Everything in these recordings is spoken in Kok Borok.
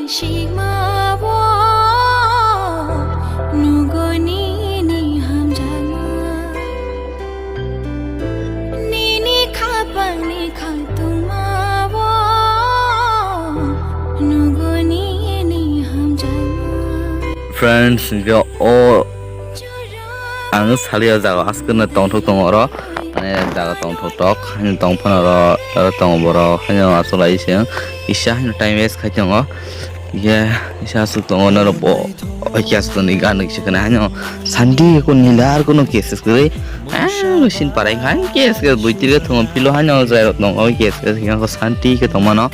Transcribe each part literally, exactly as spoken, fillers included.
Sigmao nugo nini hamjakma, nini khapangni khangtungmao nugo nini hamjakma. Friends, hingke o ang saliya jaga askeno tongthok tongo oro, mane jaga tongthok tok, haino tong phano oro, oro tongo borok, haino asolai se kisa haino time waste khai tongo. Ye, isa aswk tongo norok bo, oike aswk tongni gan se khna haino santi ko nilar kono case kwrwi. Ang sin parai kha, case ke buitir ke thungo philo haino jai rok tongo, case ke santi ke tongmano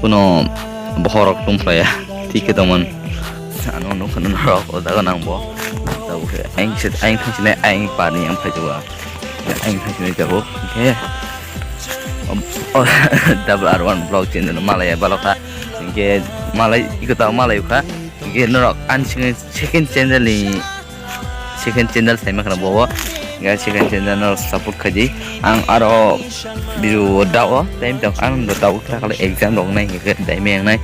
kono bohorok tongphlaiya, thik ke tongmani. Ano nukha norok o jaga nang bo. Tabuk khe ang se, ang thangsinai ang parni ang phaijago. Ang thangsinai tabuk. Hingke, o, o, double R one vlog channel malaya balokha. Hingke malai, iko tamo malai ukha. Hingke norok ani simi second channel ni, second channel saima khana bobo. Hingke second channel no support khaidi. Ang aro video dao, time tong ang do dao kha kala exam rok nai hingke dai me nai.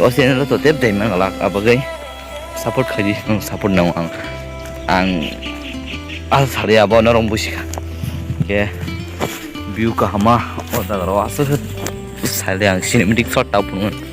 O channel to tep dai man lak abagwi. Support khaidi, ang support nango ang. Ang al sari abo norok busi kha. Ke view kahama o jaga ro aswk khe sari ang cinematic shot ta phunukmani.